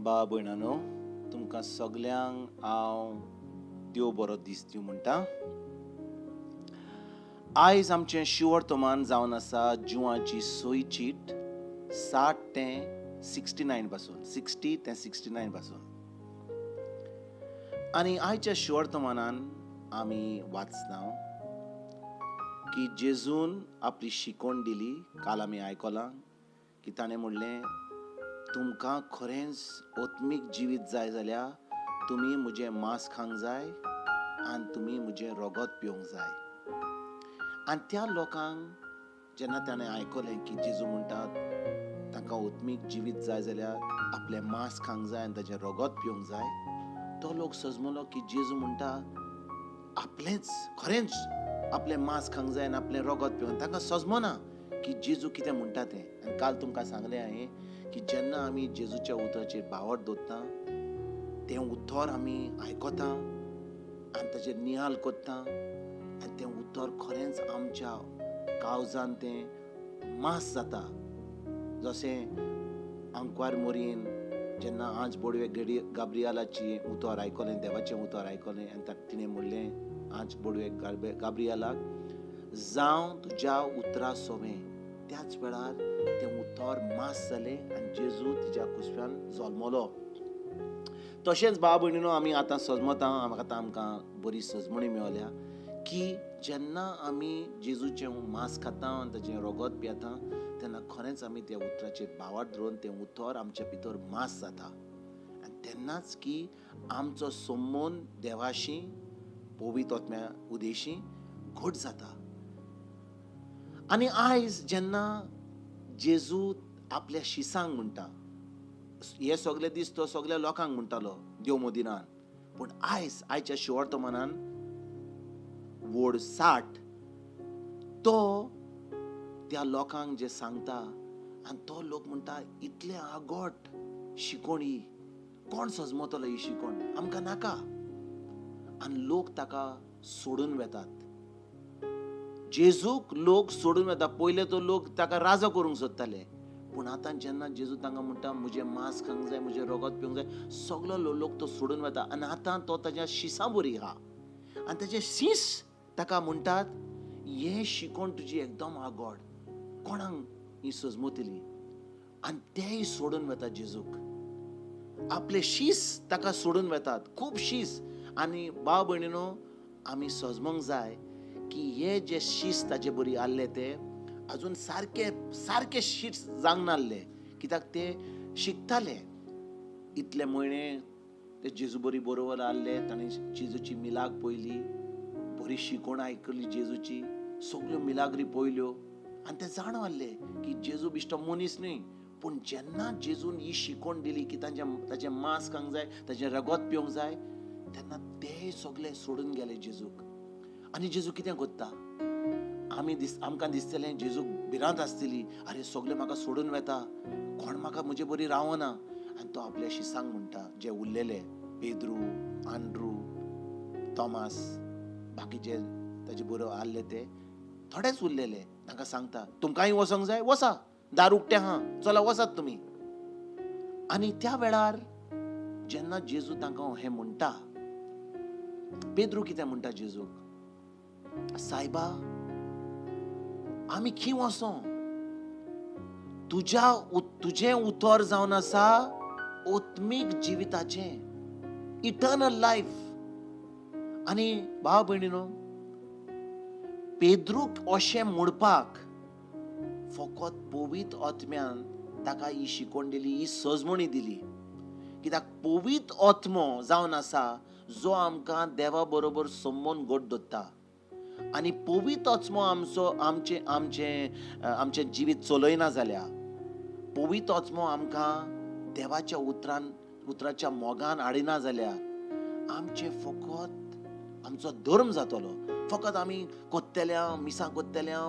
बा भयणानो, तुमकां सगल्यांक हांव देव बरो दीस दिवं म्हणटा. आयज आमचें शिवर्तमान जावन आसा जिवाची सोय चीट 60 ते 69 पासून, 60 ते 69 पासून. आनी आयच्या शिवर्तमानान आमी वाचना की जेजून आपली शिकवण दिली. काल आमी आयकलां की ताणें म्हणलें, तुमकां खरेंच आत्मीक जिवीत जाय जाल्यार तुमी म्हजें मांस खावंक जाय आनी तुमी म्हजें रगत पिवंक जाय. आनी त्या लोकांक जेन्ना ताणें आयकलें की जेजू म्हणटा तांकां आत्मीक जिवीत जाय जाल्यार आपलें मांस खावंक जाय आनी ताचें रगत पिवंक जाय, तो लोक सजमलो की जेजू म्हणटा आपलेंच खरेंच आपलें मांस खावंक जाय आनी आपलें रगत पिवंक. तांकां सजमना की जेजू कितें म्हणटा तें. आनी काल तुमकां सांगलें हांवें की जेन्ना आमी जेजूच्या उतराचेर बावट दवरता, तें उतर आमी आयकता आनी ताचेर निहाल करता आनी तें उतर खरेंच आमच्या काळजान तें मांस जाता. जशें आंकवार मोरयेन जेन्ना आज बोडवे गाब्रियालाची उतर आयकलें, देवाचें उतर आयकलें आनी तिणें म्हणलें आज बोडवे गाब्रियालाक, जावं तुज्या उतरा सोवें. त्याच वेळार तें उतर मांस जालें आनी जेजू तिच्या कुसव्यान जल्मलो. तशेंच भाव भयणीनो, आमी आतां सजमता, आतां आमकां बरी सजमणी मेवल्या की जेन्ना आमी जेजूचें मांस खाता आनी ताचें रगत पियेता तेन्ना खरेंच आमी त्या उतराचेर भावार्थ धरून तें उतर आमच्या भितर मांस जाता. आनी तेन्नाच की आमचो संबंद देवाशी पवित्र आत्म्या उदेशी घट जाता. आनी आयज जेन्ना जेजू आपल्या शिसांक म्हणटा, हे सगळे दीस तो सगळ्या लोकांक म्हणटालो देव मोदिनान, पूण आयज आयच्या शिवर्तमानान वोड 60 तो त्या लोकांक जे सांगता आनी तो लोक म्हणटा इतलें आगोट शिकोण ही, कोण सजमतलो ही शिकोण, आमकां नाका. आनी लोक ताका सोडून वेतात, जेजूक लोक सोडून वेता. पयले तो लोक ताका राजो करूंक सोदताले, पूण आतां जेन्ना जेजू तांकां म्हणटा म्हजें मांस खावंक जाय, म्हजें रगत पिवंक जाय, सगलो लोक तो सोडून वेता. आनी आतां तो ताच्या शिसां बरी आहा आनी ताचे शीस ताका म्हणटात हें शिकोण तुजी एकदम आगोड, कोणाक ही सजमतली. आनी तेय सोडून वेता जेजूक, आपले शीस ताका सोडून वेतात, खूब शीस. आनी भाव भयणीनो, आमी सजमोंक जाय की हे जे शीस ताजे बरी आहले ते अजून सारके सारके शीस जावंक नासले, कित्याक ते शिकताले. इतले म्हयने ते जेजू बरी बरोबर आहले, ताणें जेजूची मिलाग पळयली, बरी शिकोण आयकली जेजूची, सगल्यो मिलाग्री पळयल्यो आनी ते जाणा आहले की जेजू बिश्टो मनीस न्हय. पूण जेन्ना जेजून ही शिकोण दिली की ताचें मांस खावंक जाय, ताचें रगत पिवंक जाय, तेन्ना ते सगले सोडून गेले जेजूक. आनी जेजू कितें करता, आमी आमकां दिसतलें जेजूक भिरांत आसतली, आरे सगळे म्हाका सोडून वेता, कोण म्हाका म्हजे बरी रावना. आनी तो आपल्या शिसांक म्हणटा जे उरलेले, पेद्रू, आंड्रू, थॉमास, बाकीचे ताजे बरोबर आहले ते थोडेच उरलेले, तांकां सांगता तुमकांय वचोंक जाय, वसा, दार उक्तें आहा, चला वचात तुमी. आनी त्या वेळार जेन्ना जेजू तांकां हें म्हणटा, पेद्रू कितें म्हणटा जेजूक, सायबा आमी खंय वचों, तुजें उतर जावन आसा आत्मीक जिविताचें, इटर्नल लायफ. आनी भाव भयणीनो, पेद्रूक अशें म्हणपाक फकत पवित्र आत्म्यान ताका ही शिकोवण दिली, ही सजमणी दिली. कित्याक पवित्र आत्मो जावन आसा जो आमकां देवा बरोबर संबंद घट दवरता. आनी पवित्र आत्मो आमचो आमचें आमचें आमचें जिवीत चलयना जाल्यार, पवित्र आत्मो आमकां देवाच्या उतरान उतराच्या मोगान हाडिना जाल्यार आमचें फकत आमचो धर्म जातलो. फकत आमी कोत्तेल्या, मिसां कोत्तेल्या,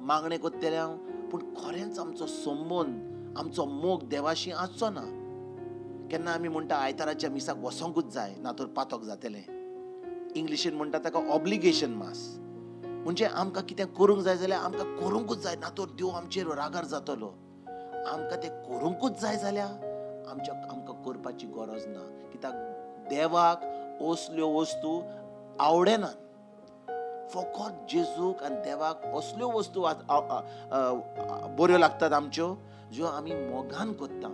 मागणें कोत्तेल्या, पूण खरेंच आमचो संबंद, आमचो मोग देवाशी आसचो ना. केन्ना आमी म्हणटा आयताराच्या मिसाक वचोंकूच जाय, ना तर पातक जातलें. इंग्लिशीन म्हणटा ताका ऑब्लिगेशन मास, म्हणजे आमकां कितें करूंक जाय जाल्यार आमकां करूंकूच जाय, ना तर देव आमचेर रागार जातलो. आमकां तें करूंकूच जाय जाल्यार आमकां करपाची गरज ना, कित्याक देवाक असल्यो वस्तू आवडनात. फकत जेजूक आनी देवाक असल्यो वस्तू बऱ्यो लागतात आमच्यो, ज्यो आमी मोगान करता.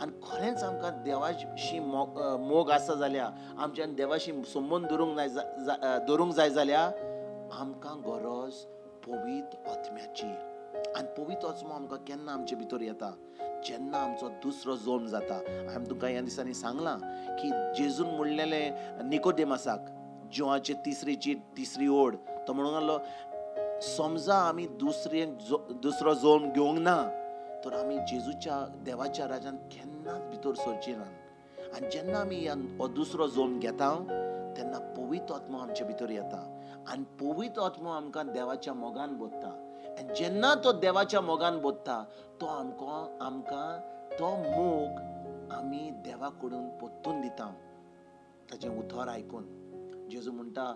आनी खरेंच आमकां देवाशी मोग आसा जाल्यार, आमच्यान देवाशी संबंद दवरूंक जाय जाल्यार आमकां गरज पवित्र आत्म्याची. आनी पवित्र आत्मो आमकां केन्ना आमचे भितर येता? जेन्ना आमचो दुसरो जल्म जाता. हांवें तुमकां ह्या दिसांनी सांगलां की जेजून म्हणलेलें निकोदेमासाक, जिवाचे तिसरी चीट तिसरी ओड, तो म्हणूंक लागलो समजा आमी दुसरो जल्म घेवंक ना तर आमी जेजूच्या देवाच्या राजान केन्नाच भितर सरची ना. आनी जेन्ना आमी हो दुसरो जल्म घेता तेन्ना पवित्र आत्मो आमचे भितर येता आनी पवित्र आत्मो आमकां देवाच्या मोगान बोधता. आनी जेन्ना तो देवाच्या मोगान बोधता तो आमकां तो मोग आमी देवा कडून परतून दिता ताचें उतर आयकून. जेजू म्हणटा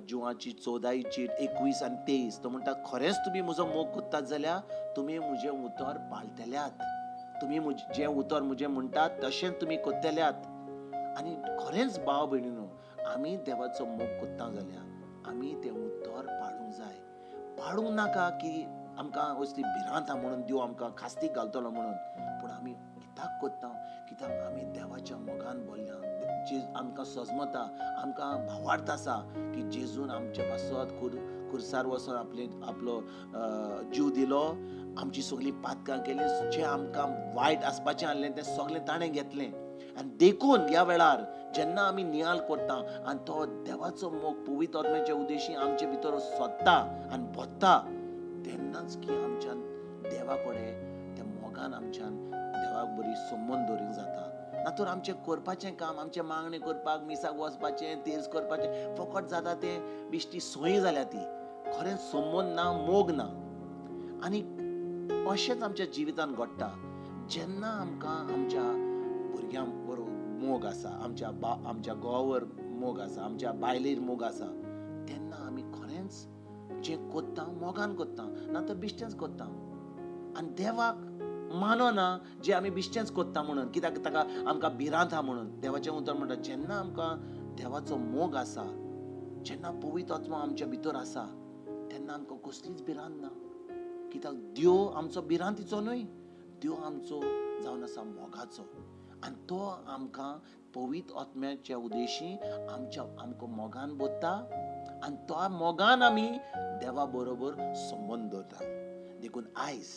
जिवाची 14 चीट 21 आनी 23, तो म्हणटा खरेंच तुमी म्हजो मोग करतात जाल्यार तुमी म्हजें उतर पाळटल्यात, तुमी जें उतर म्हजें म्हणटात तशें तुमी करतल्यात. आनी खरेंच भाव भयणीनो, आमी देवाचो मोग करता जाल्यार आमी तें उतर पाळूंक जाय. पाळूंक नाका की आमकां असली भिरांत आहा म्हणून देव आमकां खास्तीक घालतलो म्हणून, पूण आमी कित्याक करता? कित्याक आमी देवाच्या मोगान बोल्ल्या. जे आमकां सजमता, आमकां भावार्थ आसा की जेजून आमचे पासत खुर्सार वचून आपलो जीव दिलो, आमची सगळीं पातकां केली, जें आमकां वायट आसपाचें आसलें तें सगळें ताणें घेतलें. आनी देखून ह्या वेळार जेन्ना आमी नियाल करता आनी तो देवाचो मोग पवित्र आत्म्याच्या उद्देशी आमचे भितर सोदता आनी भोत्ता, तेन्नाच की आमच्यान देवा कडेन त्या मोगान आमच्यान देवाक बरी संबंद दवरूंक जाता. ना तर आमचें करपाचें काम, आमचें मागणें करपाक, मिसाक वचपाचें, तेज करपाचें फकत जाता तें बेश्टी सोय जाल्या ती, खरेंच संबंद ना, मोग ना. आनी अशेंच आमच्या जिवितान घडटा जेन्ना आमकां आमच्या भुरग्यां बरोबर मोग आसा, आमच्या घोवावर मोग आसा, आमच्या बायलेर मोग आसा, तेन्ना आमी खरेंच जें करता मोगान करता, ना तर बेश्टेंच करता. आनी देवाक मानना जे आमी बेश्टेंच करता म्हणून, कित्याक ताका आमकां भिरांत आहा म्हणून. देवाचें उतर म्हणटा जेन्ना आमकां देवाचो मोग आसा, जेन्ना पवित्र आत्मो आमच्या भितर आसा, तेन्ना आमकां कसलीच भिरांत ना, कित्याक देव आमचो भिरांतीचो न्हय, देव आमचो जावन आसा मोगाचो. आनी तो आमकां पवित्र आत्म्याच्या उद्देशी आमकां मोगान बोधता आनी तो मोगान आमी देवा बरोबर संबंद दवरता. देखून आयज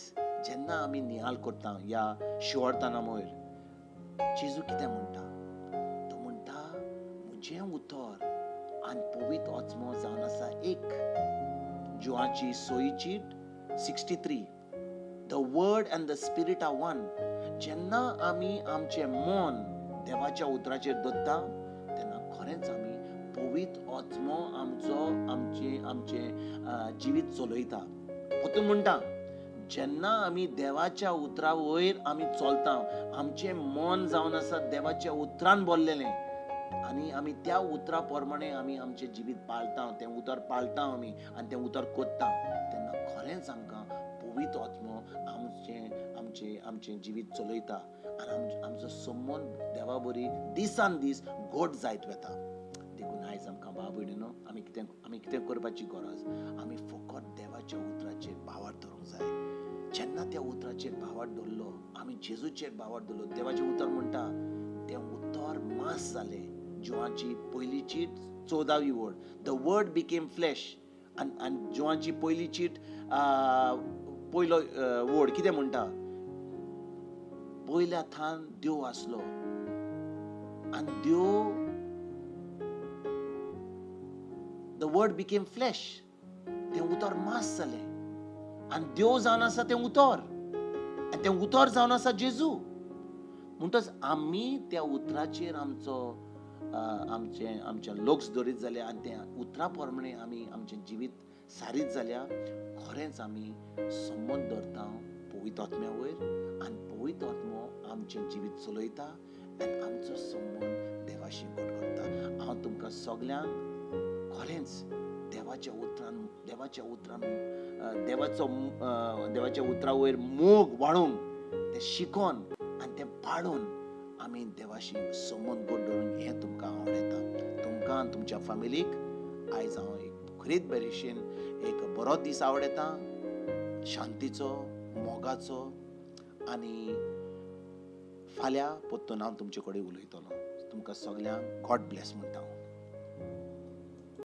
जेन्ना आमी निहाल करता ह्या शिवरताना वयर, जेजू कितें म्हणटा? तो म्हणटा म्हजें उतर आनी पवित्र आत्मो जावन आसा एक. जिवाची 6 चीट 63, the word and the spirit are one. जेन्ना आमी आमचें मन देवाच्या उतराचेर दवरता तेन्ना खरेंच आमी पवित्र आत्मो आमचो आमचें आमचें जिवीत चलयता. परतून म्हणटा जेन्ना आमी देवाच्या उतरा वयर आमी चलता, आमचें मन जावन आसा देवाच्या उतरान बोल्लेलें आनी आमी त्या उतरा प्रमाणे आमी आमचें जिवीत पाळता, तें उतर पाळता आमी आनी तें उतर करता, तेन्ना खरेंच आमकां पवित्र आत्मो आमचें आमचें आमचें जिवीत चलयता आनी आमचो संबंद देवा बरी दिसान दीस घट जायत वता. देखून आयज आमकां भाव भयणीनो आमी कितें करपाची गरज, आमी फकत देवाच्या उतराचेर भावार्थ धरूंक जाय. जेन्ना त्या उतराचेर भावार्थ दवरलो, आमी जेजूचेर भावार्थ दवरलो, देवाचें उतर म्हणटा तें उतर मांस जालें. जिवाची पयली चीट 14वी word, the word became flesh. आनी जिवाची पयली चीट पयलो वर्ड कितें म्हणटा? पयल्या थान देव आसलो आनी देव, the word became flesh, तें उतर मांस जालें आनी देव जावन आसा तें उतर आनी तें उतर जावन आसा जेजू. म्हणटच आमी त्या उतराचेर आमचो आमचें आमचें लक्ष दवरीत जाल्यार आनी त्या उतरा प्रमाणे आमी आमचें जिवीत सारीत जाल्यार खरेंच आमी संबंद दवरता पवित्र आत्म्या वयर आनी पवित्र आत्मो आमचें जिवीत चलयता आनी आमचो संबंद देवाशी घट करता. हांव तुमकां सगल्यांक खरेंच देवाच्या उतरान देवाचो देवाच्या उतरा वयर मोग वाडोवंक, तें शिकोन आनी तें पाळून आमी देवाशी संबंद गोड दवरूंक हें तुमकां आवडटा. तुमकां आनी तुमच्या फामिलीक आयज हांव एक खरीत बरेशेन एक बरो दीस आवडटा, शांतीचो, मोगाचो. आनी फाल्यां परतून हांव तुमचे कडेन उलयतलो. तुमकां सगल्यांक गॉड ब्लेस म्हणटा.